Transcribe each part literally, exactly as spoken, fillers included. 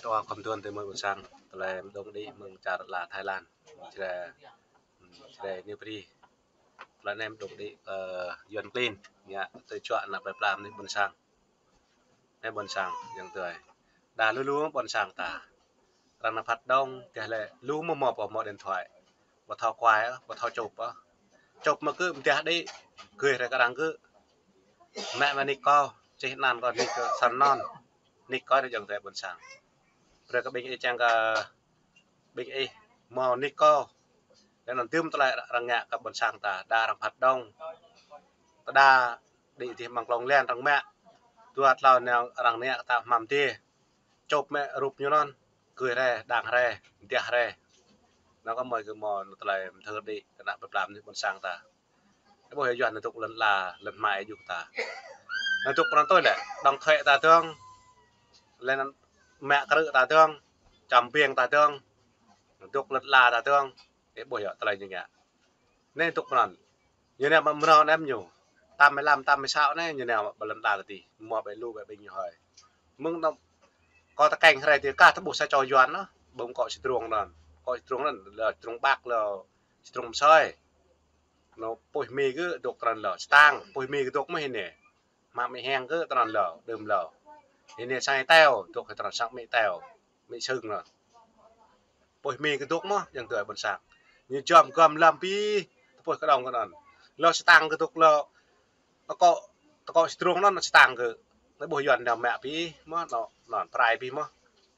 Ơ, khŏm tuan tơ mơi ƀôn sang, tơlơi mơđông đĭ mơ̆ng čar la Thái Lan. Čre, čre ñu pri. Tơlơi anai mơđông đĭ, ơ, Yuan klin, ngă tơčuă ană plơi pla mơnuih ƀôn sang. Anai ƀôn sang, yang tơi. Đa lu lu ƀôn sang ta. Arăng nao phat đŏng, tơdah lĕ lu mơ̆ mơ̆ pô mơ̆ điện thoại. Ƀu thâo kuai ôh, ƀu thâo čŭp ôh. Čŭp mơ̆ kơ mơdah đĭ, gơih rai kơ arăng kơ. Mă mă nik kâo, čih anăn kâo nik kơ săn anŭn. Nik kâo anai yang tơi ƀôn sang. Brơi kơ ƀing ih čang kơ ƀing ih mâo nik kâo. Lĕ anŭn tơm tơlơi arăng ngă kơ ƀôn sang ta, đa arăng phat đŏng. Tơdah đĭ tih mơ̆ng klông len arăng mă. Dua tlâo nao arăng ngă kơ ta hmăm tih. Čŭp mă rup ñu anŭn, gơih rai, đang rai, mơdah rai. Anŭn kơ mơi kơ mâo tơlơi mơthưr đĭ kơ ană plơi pla mơnuih ƀôn sang ta. Ơ ƀuh Yuan anŭn dŏ lŏn ala, lŏn hmai juh ta. Anŭn dŏ pran tui lĕ, đŏng thuê ta dơ̆ng. Lĕ anŭn mă krư̆ ta dơ̆ng, čăm biêng ta dơ̆ng. Anŭn dŏ lŏn ala ta dơ̆ng. Ơ ƀuh yơh, tơlơi ñu ngă. Anai dŏ pran. Ñu anai mă mrâo anai ñu. Tam mơi lăm, tam mơi sao anai, ñu anai mă ƀơi lŏn ala ta tih. Mâo ƀĕ lu ƀĕ ƀing ñu hơi. Mơ̆ng anŭn kâo tơkeng hrơi tih kah tơƀuh sa čô Yuan anŭn. Ƀơ̆ng kâo Sơdrông anŭn. Kâo Sơdrông anŭn, lĕ Sơdrông Ƀak lĕ Sơdrông Mơsơi. Anŭn puih mi kơ dŏ tơnăn lĕ, čơtang, puih mi kơ dŏ mơ̆ hĭ anai. Mă mĭ heng kơ tơnăn lĕ, đưm lĕ. Hĭ anai sang ih teo, dŏ hĭ tơnăn sang mĭ teo, mĭ sưng lĕ. Puih mi kơ dŏ mơ̆, yang tơi ƀôn sang. Ñu jom gom lăm pih, tơpuih kơđông kơnăn. Lĕ čơtang kơ dŏ lĕ, akŏ, akŏ Sơdrông anŭn čơtang kơ. Anai ƀuh Yuan anai mă pih, mơ̆, anŭn, anŭn, prai pih mơ̆.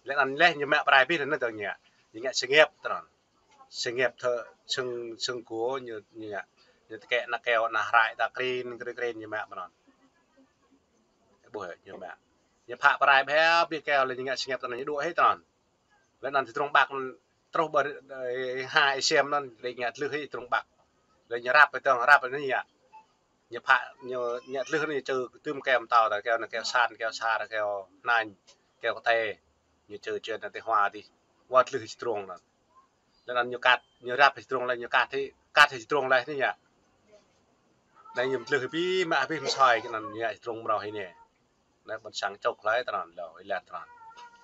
Lĕ anŭn lĕ, ñu mă prai pih, anŭn tơ̆ng ñu. Ñu ngă sự nghiệp tơnăn. Sự nghiệp thơ, sưng, sưng gô ñu, ñu ngă. Ñu tơkĕ ană keo, ană hră ta krin, krin, krin ñu mă mơnăn. Ƀuh ñu mă. Ñu phă prai ƀĕ, ƀĕ keo lĕ ñu ngă sự nghiệp tơnăn ñu đuaĭ hĭ tơnăn. Lĕ anŭn Sơdrông Ƀak truh ƀơi, ơ, ha Asian anŭn, lĕ ngă tlưh hĭ Sơdrông Ƀak. Lĕ ñu răp hĭ tơ̆ng, răp hĭ ñu ngă. Ñu phă, ñu ngă tlưh anŭn ñu čơ tơm keo mơtâo ta, keo anŭn keo san, keo sar, keo hnanh, keo kơtê. Ñu čơ čơ anŭn tơ hua tih. Wơ̆t tlưh Sơdrông anŭn. Lĕ anŭn ñu kat, ñu răp Sơdrông lĕ ñu kat hĭ, kat hĭ Sơdrông lĕ anai ñu. Anai ñu mtlưh hĭ pih, mă hĭ pih Mơsơi kơ anŭn ñu Sơdrông mrâo hĭ anai. Anai ƀôn sang čŏk hlơi tơnăn lĕ, ih lĕ tơnăn.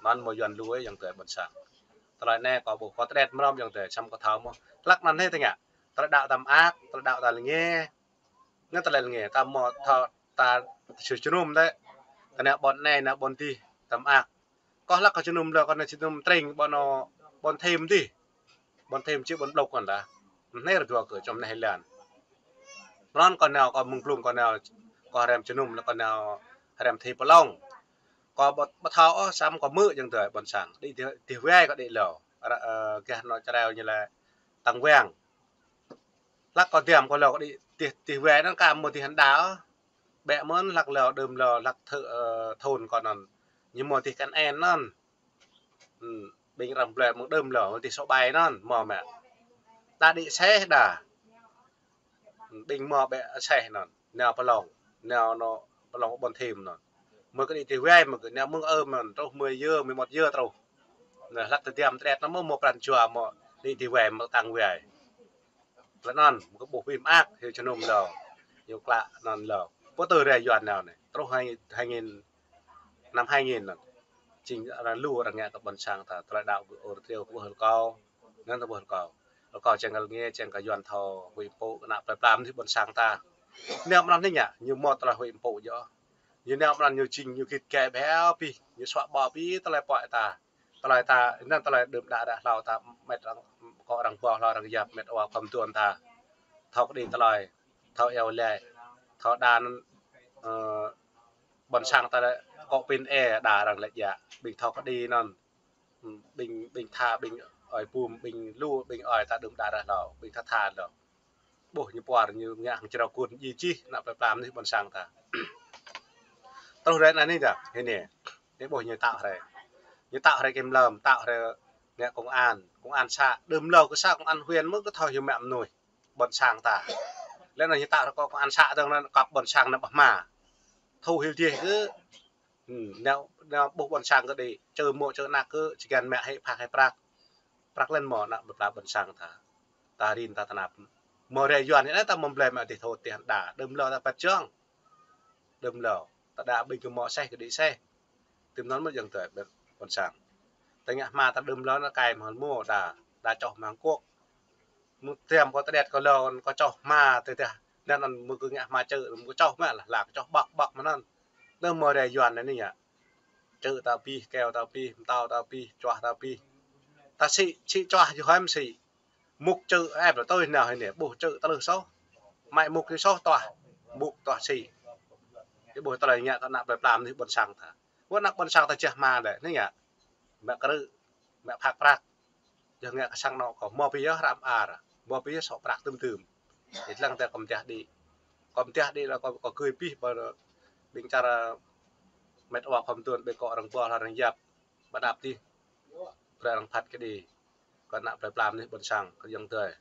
Anŭn mơ̆ Yuan lu ih yang tơi ƀôn sang. Tơlơi anai kâo ƀuh kâo tơđet mrâo yang tơi, săm kâo thâo mơ̆. Hlăk anŭn hĭ tơngia. Tơlơi đaŏ ta mơak, tơlơi đaŏ ta lĕ nge. Anŭn tơlơi lĕ nge, ta mơ̆ thâo ta sui jơnum tĕ. Ta nao ƀôn anai, nao ƀôn tih, ta mơak. Kâo hlăk kâo jơnum lĕ, kâo nao jơnum tring, ƀôn anŭn, ƀôn Thim tih. Ƀôn Thim či ƀôn Blok kâo ta. Anai rơdua kơ čom anai lĕ. Mơnăn kâo nao, kâo mơ̆ng blung kâo nao, kâo hrăm jơnum lĕ kâo nao hrăm tih Pơlông. Kâo ƀu, ƀu thâo ôh, săm kâo hmư̆ yang tơi ƀôn sang. Đĭ tih, tih wai kâo đĭ lĕ. Ra, ơ, gah anŭn čơreo ñu lĕ Tăng Wang. Hlăk kâo diam kâo lĕ kâo đĭ tih, tih wai anŭn kơ mơ̆ tih hăn đa ôh. Ƀĕ mơ̆n hlăk lĕ đưm lĕ hlăk thơ, ơ, thôn kâo anŭn. Ñu mơ̆ tih Kan En anŭn. Hm, ƀing arăng blơi mơ̆ng đưm lĕ, mơ̆ tih Sôbai anŭn, mơ̆ mă. Đa đĭ seh đa. Hm, ƀing mơ̆ ƀĕ seh anŭn. Nao Pơlông, nao anŭn Pơlông ƀôn Thim anŭn. Mơ̆ kơ đĭ tih wai, mơ̆ kơ nao mơ̆ng ơ mơ̆n, truh mười giờ, mười một giờ truh. Anŭn hlăk tơdiam tơđet anŭn mơ̆ mơ̆ pran jua mơ̆ đĭ tih wai mơ̆ Tăng wai. Lĕ anŭn, mơ̆ kơ ƀuh pih mơak, hyu jơnum lĕ. Hyu klă anŭn lĕ. Pô tơ rai Yuan nao anai. Truh hai, hai nghìn, năm hai nghìn anŭn. Jing arăng lu arăng ngă kơ ƀôn sang ta, tơlơi đaŏ kơ ur triu kơ ƀuh rơkâo. Anŭn ta ƀuh rơkâo. Rơkâo čang kơ lĕ nge, čang kơ Yuan thâo huĭ mpŭ kơ ană plơi pla mơnuih ƀôn sang ta. Nao mơnăn anai ngă, ñu mơ̆ tơlơi huĭ mpŭ yơh. Ñu nao mơnăn ñu jing, ñu git gai ƀeo pih, ñu suă ƀâo pih tơlơi pơhiăp ta. Tơlơi ta, anŭn tơlơi đưm đă ră hlâo ta, mĕt arăng, kơ arăng ƀâo hlâo arăng yap, mĕt wa khŏm tuan ta. Thâo kơđi tơlơi, thâo iâu laĭ, thâo đa anŭn, ơ, ƀôn sang ta lĕ, kơ pin e đa arăng lĕ djă, ƀing thâo kơđi anŭn, ƀing, ƀing tha, ƀing ơi bum, ƀing lu, ƀing ơi ta đưm đă ră hlâo, ƀing tha tha hlâo. Ƀuh ñu puar ñu ngă hăng črâo kun djai čih ană plơi pla mơnuih ƀôn sang ta. Truh rai anai ta, hĭ anai. Anai ƀuh ñu taŏ rai. Ñu taŏ rai kiểm lâm, taŏ rai ngă công an, công an xã. Đưm lĕ kơ xã công an huyện mơ̆ kơ thâo hyu mă mơnuih ƀôn sang ta. Lĕ anŭn ñu taŏ rai kơ công an xã dơ̆ng anŭn kăp ƀôn sang anŭn ƀah hma. Thu hil dih kơ Hm, nao, nao ƀuh ƀôn sang kơ đĭ, čơ mơ̆ čơ anăk kơ, či găn mă hĭ phak hĭ prăk. Prăk lĕ mơ̆ ană plơi pla ƀôn sang ta. Ta rin ta tơnap. Mơ̆ rai Yuan anai ta mơ̆ blơi mă tih thot tih hăn đa. Đưm lĕ ta păt jong. Đưm lĕ. Ta đa ƀing kơ mơ̆ seh kơđi seh. Tơm anŭn mơ̆ yang tơi ƀôn sang. Tơ ngă hma ta đưm lŏn anŭn kai mơ̆ hmâo đa, đa čoh mơ̆ng kuok. Mơ̆ tiăm kơ tơđet kơ lŏn kơ čoh hma tơ tơ. Anŭn anŭn mơ̆ kơ ngă hma čư̆, mơ̆ kơ čoh mă lah, lah kơ čoh ƀŏk ƀŏk mơ̆n anŭn. Anŭn mơ̆ rai Yuan anai anai yơh. Čư̆ ta pih, keo ta pih, mơtâo ta pih, čuah ta pih. Ta sĭ, sĭ čuah yơh hăm sĭ. Mŭk čư̆ ĕp lĕ tui nao hĭ anai, ƀuh čư̆ tơlưh soh. Mă mŭk tui soh tuah, mŭk tuah sĭ. Ih ƀuh tơlơi ngă kơ ană plơi pla mơnuih ƀôn sang ta. Wơ̆t ană ƀôn sang ta čeh hma lĕ, anai ngă. Mă krư̆, mă phak prăk. Yơh ngă kơ sang anŏ kâo, hmâo pioh hrăm ar, hmâo pioh soh prăk tơm tơm. Ih lăng tơ kơ mơtiah đĭ. Kơ mơtiah đĭ lĕ kâo, kâo gui pih pơ ƀing čar met wa khŏm tuan ƀing kơ arăng ƀuh arăng yap. Ƀă đăp tih. Brơi arăng phat kơđi. Kơ ană plơi pla mơnuih ƀôn sang, kơ ayŏng adơi.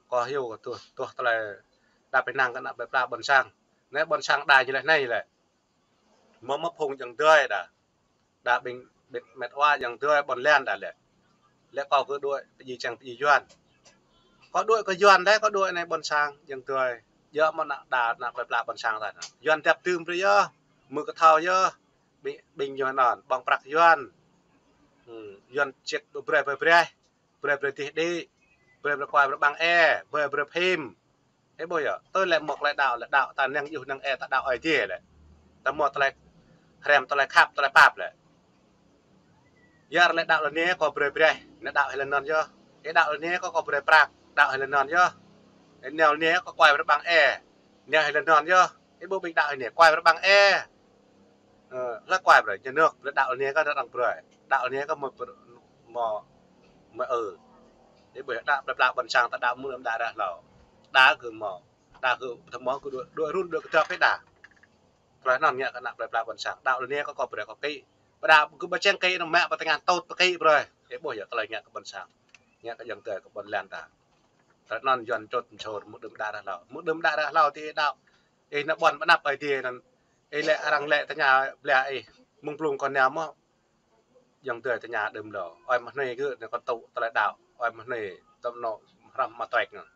Kâo hyu kơ tuh, tuh tơlơi đăp ih năng kơ ană plơi pla ƀôn sang. Anai ƀôn sang đa ñu lĕ anai lĕ. Mơ̆ mơ̆ phung ayŏng adơi đa. Đa ƀing, ƀing met wa ayŏng adơi ƀôn lan đa lĕ. Lĕ kâo kơ đuaĭ pơjing čang pơjing Yuan. Kâo đuaĭ kơ Yuan đa, kâo đuaĭ anai ƀôn sang ayŏng adơi. Yơh mơ̆ ană đa ană plơi pla ƀôn sang ta anŭn. Yuan djăp tơm brơi yơh. Mơ̆ kơ thâo yơh. Ƀing, ƀing Yuan anŭn, ƀơ̆ng prăk Yuan. Hmm, Yuan ček brơi brơi brơi. Brơi brơi tih đĭ, brơi brơi kuai brơi ƀăng e, brơi brơi phim. Ih ƀuh yơh, tui lĕ mơ̆ tơlơi đaŏ lĕ đaŏ ta năng yơh năng e ta đaŏ Ơi Adai lĕ. Ta mơ̆ tơlơi hrăm tơlơi khăp tơlơi pap lĕ. Yar lĕ đaŏ lĕ anai kâo brơi brơi, anai đaŏ hĭ lĕ anŭn yơh. Ih đaŏ lĕ anai kâo, kâo brơi prăk, đaŏ hĭ lĕ anŭn yơh. Ih nao lĕ anai kâo kuai brơi ƀăng e, nao hĭ lĕ anŭn yơh. Ih ƀuh ƀing đaŏ anai kuai brơi ƀăng e. Ơ, lĕ kuai brơi, ñu nơ̆k, lĕ đaŏ anai kơ arăng brơi. Đaŏ anai kơ mơ̆ pr-, mơ̆, mơ̆ ơ. Ih ƀuh đa plơi pla ƀôn sang ta đaŏ mơ̆ đưm đă ră hlâo. Đa kơ mơ̆, đa kơ tơmơ̆ kơ đuaĭ, đuaĭ run đuaĭ kơdŏp hĭ đa. Tơlơi anŭn ngă kơ ană plơi pla ƀôn sang. Đaŏ anai kơ kâo brơi kâo kĭ. Ƀă đa kơ ƀơčeng kĭ anŭn mă pơtơngan tŭt pơkĭ brơi. Ih ƀuh yơh tơlơi ngă kơ ƀôn sang. Ngă kơ ayŏng adơi kơ ƀôn lan ta. Tơlơi anŭn Yuan čut mơsur mơ̆ đưm đă ră hlâo. Mơ̆ đưm đă ră hlâo tih đaŏ. Ih nao ƀuăn pơanăp Ơi Adai anŭn. Ih lĕ arăng lĕ tơña ƀlĕ ih. Mơ̆ng blung kâo nao mơ̆. Ayŏng adơi tơña đưm lŏ. Ơi mơ̆ anai kơ anai kâo tŭ tơlơi đaŏ. Ơi mơ̆ anai tơm anŏ hrăm mă tuek anŭn.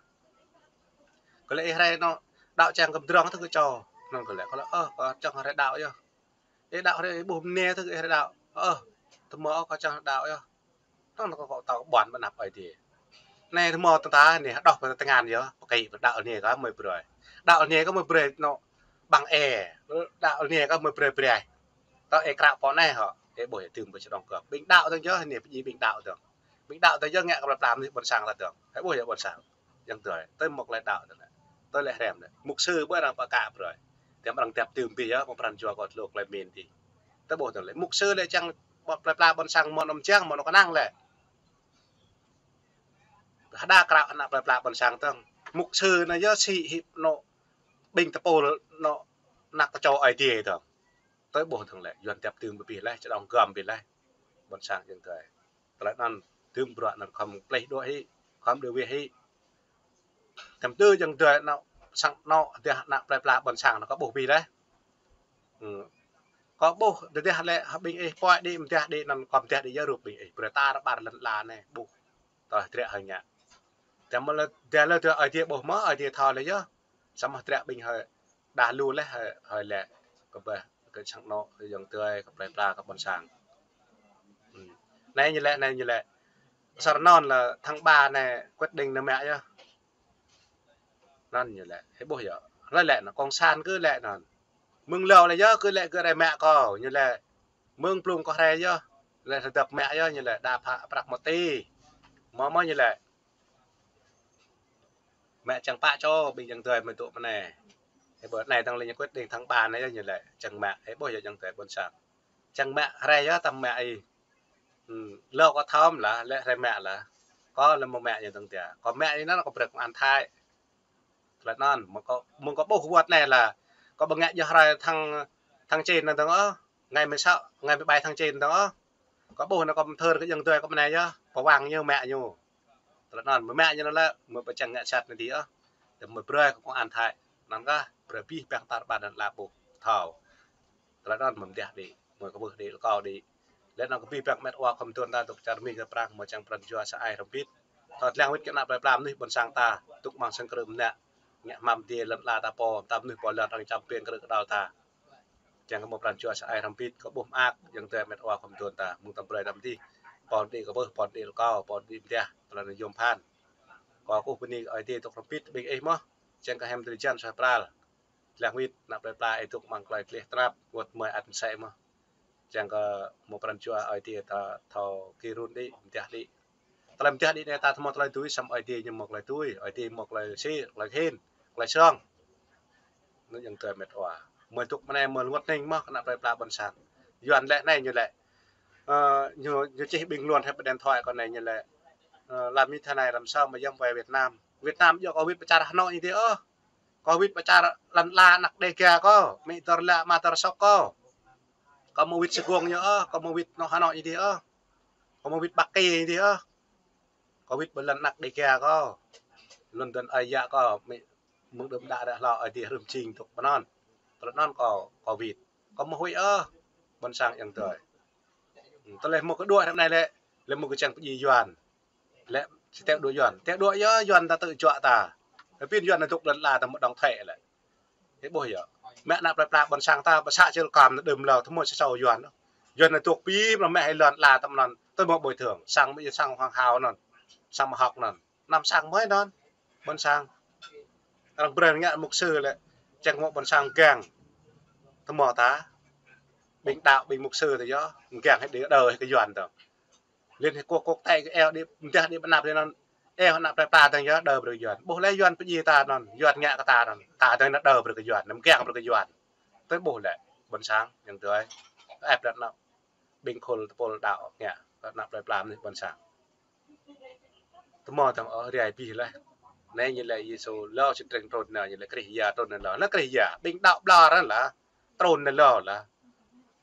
Kơ lĕ ih rai anŏ đaŏ čang kơ pơdrŏng tơ kơ čô. Anŭn kơ lĕ, kơ lĕ, ơ, kâo čang rai đaŏ yơh. Ih đaŏ rai ih ƀuh mơnê tơ kơ ih rai đaŏ. Ơ, tơmơ̆ kâo čang đaŏ yơh. Anŭn kâo, kâo tơl ƀuăn pơanăp Ơi Adai. Anai tơmơ̆ tơdah anai hơđŏh pơtơngan yơh, pơkĭ pơđaŏ anai kơ mơ̆ brơi. Đaŏ anai kơ mơ̆ brơi anŏ ƀăng e. Đaŏ anai kơ mơ̆ brơi brơi. Tơl ih krăp pô anai hŏ, ih ƀuh yơh tơm pơčrŏng kơ. Ƀing đaŏ tơ̆ng yơh, anai pơjing ƀing đaŏ tơ̆ng. Ƀing đaŏ tơ̆ng yơh ngă kơ plơi pla mơnuih ƀôn sang ta tơ̆ng. Ih ƀuh yơh ƀôn sang. Ayŏng adơi, tơl mơ̆ tơlơi đaŏ tơ̆ng lĕ. Tơl lĕ hrăm lĕ. Mŭk sư ƀơi arăng pơkă brơi. Tiăm arăng tiap tơm pih yơh, mơ̆ pran jua kâo tluk klei min tih. Tơl ƀuh tơ̆ng lĕ. Mŭk sư lĕ čang plơi pla ƀôn sang mơ̆ anŭn čang mơ̆ anŭn kơnang lĕ. Hơđa krăp ană plơi pla ƀôn sang tơ̆ng. Mŭk sư anŭn yơh sĭ hĭ anŏ ƀing tơpul anŏ anak tơčô Ơi Adai tơ̆ng. Tơl ƀuh tơ̆ng lĕ, Yuan tiap tơm pih leh, čơđŏng gơm pih leh. Ƀôn sang ayŏng adơi. Tơlơi anŭn, tơm bruă anŭn khŏm plih đuaĭ hĭ, khŏm đuaĭ wih hĭ. Tơm tơ ayŏng adơi anŏ sang anŏ dah ană plơi pla ƀôn sang anŭn kâo ƀuh pih leh. Hmm. Kâo ƀuh, tơdah lĕ, ƀing ih pơai đĭ, mơdah đĭ anŭn, kâo mơdah đĭ yơh rup ƀing ih. Brơi tar ƀar lŏn ala anai, ƀuh. Tơl trĕ hơi ngă. Tơdah mơ̆ lĕ, tơdah lĕ tơl Ơi Adai ƀuh mơ̆, Ơi Adai thâo lĕ yơh. Samơ̆ trĕ ƀing hơi, đah lu leh hơi, hơi lĕ. Kơ ƀah, kơ sang anŏ, kơ ayŏng adơi, kơ plơi pla, kơ ƀôn sang. Hmm. Anai ñu lĕ, anai ñu lĕ. Sar anŭn lĕ tháng ba anai quyết định anai mă yơh. Anŭn ñu lĕ, ih ƀuh yơh. Lĕ lĕ anŭn, cộng sản kơ lĕ anŭn. Mơ̆ng hlâo lĕ yơh, kơ lĕ kơ rai mă kâo, ñu lĕ. Mơ̆ng blung kâo rai yơh, lĕ hơdăp mă yơh, ñu lĕ, đa pha prăk mơti. Mơ̆ mơ̆ ñu lĕ. Mă čang pă čô, ƀing ayŏng adơi mơ̆ tŭ mơnai. Ih ƀuh anai tơ̆ng lĕ ñu quyết định tháng ba anai yơh ñu lĕ, čang mă, ih ƀuh yơh ayŏng adơi ƀôn sang. Čang mă rai yơh tơm mă ih. Hmm, hlâo kâo thâo mơ̆ lah, lĕ rai mă lah. Kâo lĕ mơ̆ mă ñu tơ̆ng tia. Kâo mă ih anŭn kâo brơi kơ công an Thái. Tơlơi anŭn, mơ̆ kâo, mơ̆ kâo ƀuh wơ̆t anai lah. Kâo ƀu ngă yơh rai tháng, tháng chín anŭn tơ̆ng ôh. Ngày mười sáu, ngày mười bảy tháng chín anŭn tơ̆ng ôh. Kâo ƀuh anŭn kâo mơthơr kơ ayŏng adơi kâo mơnai yơh. Pơwang ñu mă ñu. Tơlơi anŭn, mơ̆ mă ñu anŭn lĕ, mơ̆ pơčang ngă sat anai dih ôh. Tơl mơ̆ brơi kơ công an Thái. Anŭn kah, brơi pih păng tar ƀar lŏn ala ƀuh. Thâo. Tơlơi anŭn mơ̆ mơdah đĭ, mơ̆ kơ ƀuh đĭ, lĕ kâo đĭ. Lĕ anŭn kơ abih bang met wa khŏm tuan ta tŭ čar Mi kơ Prang, mơ̆ čang pran jua sa ai hrŏm hơbĭt. Thâo lăng wĭt kơ ană plơi pla mơnuih ƀôn sang ta, tŭ mơ̆ng sang krư̆ mơnă. Ngă hmam dê lŏn ala ta pô, ta mơnuih pô lŏn arăng čăm pên krư̆ kơđăl ta. Čang kơ mơ̆ pran jua sa ai hrŏm hơbĭt, kơ ƀuh mơak, ayŏng adơi met wa khŏm tuan ta, mơ̆ng tơm brơi ta mơ̆ dih. pô đĭ kơ bơh, pô đĭ kơ kâo, pô đĭ mơtiah, tơlơi anŭn yôm phan. Kâo kơkuh bơni kơ Ơi Adai dŏ hrŏm hơbĭt ƀing ih mơ̆n. Čang kơ hiam drơi jan suaih pral. Lăng wĭt, ană plơi pla ih dŏ amăng tơlơi gleh tơnap, wơ̆t mơi ăt mơsĕ mơ̆n. Čang kơ mơ̆ pran jua Ơi Adai ta thâo ki run đĭ, mơtiah đĭ. Tơlơi mơtiah đĭ anai ta thâo mơ̆ tơlơi tui, samơ̆ Ơi Adai ñu mơ̆ tơlơi tui, Ơi Adai mơ̆ tơlơi sĭ, tơlơi hĭn, tơlơi srong. Anŭn yơh tơlơi met wa. Mơi dŏ mơ̆ng anai mơi rơngot hning mơ̆n kơ ană plơi pla ƀôn sang. Yuan lĕ anai ñu lĕ. Ơ, ñu, ñu čih bình luận hai bên điện thoại kâo anai ñu lĕ. Ơ, làm như thế này làm sao mà dám về Việt Nam. Việt Nam djơ̆ kâo wĭt pơ čar Hà Nội ñu dih ôh. Kâo wĭt pơ čar lŏn ala anăk Đêga kâo. Amĭ dơr lĕ ama dơr sŏk kâo. Kâo mơ̆ wĭt Sài Gòn ñu ôh, kâo mơ̆ wĭt nŏ Hà Nội ñu dih ôh. Kâo mơ̆ wĭt Bắc Kỳ ñu dih ôh. Kâo wĭt pơ lŏn anăk Đêga kâo. Lŏn dŏ ơi yă kâo, amĭ mơ̆ng đưm đă ră hlâo Ơi Adai hrŏm jing dŏ pơ anŭn. Tơlơi anŭn kâo, kâo wĭt. Kâo mơ̆ huĭ ôh, ƀôn sang yang tơi. Tơlơi mơ̆ kơ đuaĭ ră anai lĕ, lĕ mơ̆ kơ čang pơdjai Yuan. Lĕ, si teo đuaĭ Yuan. Teo đuaĭ yơh, Yuan ta tơ̆ juă ta. Pin Yuan ta dŏ lŏn ala ta mơ̆ đŏng thĕ lĕ. Ih ƀuh yơh. Mă ană plơi pla ƀôn sang ta, pơ să Čư̆ Lơkăm anŭn đưm lâo, thâo mơ̆ sa sâu Yuan. Yuan anŭn dŏ pi, mă mă hai lŏn ala ta mơ̆n, tui mơ̆ bồi thường. Sang mơ̆ sang Hoàng Hào anŭn. Sang mơ̆ Hŏk anŭn. Năm sang mơi anŭn. Ƀôn sang. Arăng brơi ngă mục sư lĕ. Čang mơ̆ ƀôn sang gang. Thâo mơ̆ ta. Ƀing đaŏ, ƀing mục sư ta yơh. Gang hơi đĭ đơ hơi kơ Yuan ta. Liên Hiệp Quốc, quốc tế kơ eo đĭ, mơdah đĭ ƀơi anăp anŭn, eo ană plơi pla dơ̆ng yơh đơ brơi kơ Yuan. Ƀuh lĕ Yuan pơdjai ta anŭn, Yuan ngă kơ ta anŭn. Ta dơ̆ng anŭn đơ brơi kơ Yuan, anăm kiăng brơi kơ Yuan. Tui ƀuh lĕ, ƀôn sang, yang tơi. Ĕp lĕ anŭn, ƀing khul tơpul đaŏ ngă, kơ ană plơi pla mơnuih ƀôn sang. Tơmô tơm ôh, rai abih laih. Anai ñu lĕ Yêsu lâo či treng trŭn anai, ñu lĕ Krist Yang trŭn anai lâo. Lĕ Krist Yang, ƀing đaŏ ƀlŏr anŭn lah, trŭn anai lâo lah.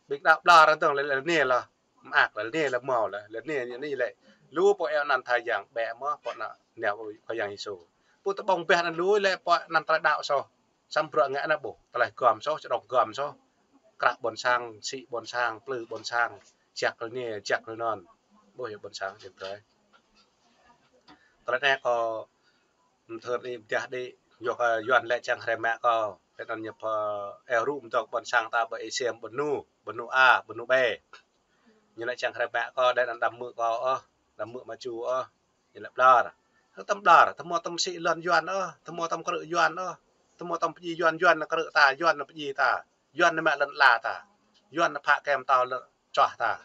Ƀing đaŏ ƀlŏr anŭn dơ̆ng lĕ, lĕ anai lah. Mơak lĕ anai lĕ mâo lĕ, lĕ anai, anai lĕ. Lu pô eo anăn tha yang ƀĕ mơ̆, pô anăn nao kơ Yang Yêsu. Pô tơƀông ƀĕ anăn lu lĕ pô anăn tơlơi đaŏ soh. Samơ̆ bruă ngă anăn ƀuh, tơlơi gom soh, čơđŏng gom soh. Krah ƀôn sang, sĭ ƀôn sang, plư ƀôn sang, jak lĕ anai, jak lĕ anŭn. Ƀuh yơh ƀôn sang, yang tơi. Tơlơi anai kâo mơthưr đĭ mơdah đĭ, yua kơ Yuan lĕ čang hrĕ mă kâo. Lĕ anŭn ñu pơ eo rŭ mơdŏk ƀôn sang ta ƀơi Asia, ƀơi anŭn, ƀơi anŭn A, ƀơi anŭn B. Ñu lĕ čang hrĕ mă kâo, đĕ anŭn đăm hmư̆ kâo ôh, đăm hmư̆ mă ču ôh. Ñu lĕ ƀlŏr. Tơm ƀlŏr, tơmô tơm sĭ lŏn Yuan ôh, tơmô tơm krư̆ Yuan ôh, tơmô tơm pơdjai Yuan, Yuan nao krư̆ ta, Yuan nao pơdjai ta. Yuan nao mă lŏn ala ta. Yuan nao phă kơm tao lŏn čuah ta.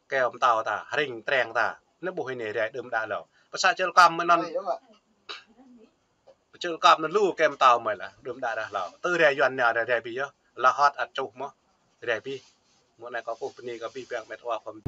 Kơm tao ta, hring treng ta. Anai ƀuh anai rai đưm đă lâo. Pơ să Čư̆ Lơkăm mơ̆n anŭn. Pơ Čư̆ Lơkăm anŭn lu kơm tao mơi lah, đưm đă ră hlâo. Tui rai Yuan nao rai, rai abih yơh. Lah hot ăt čuh mơ̆. Rai abih. Mơ̆ng anai kâo kơkuh bơni kơ abih bang met wa khŏm.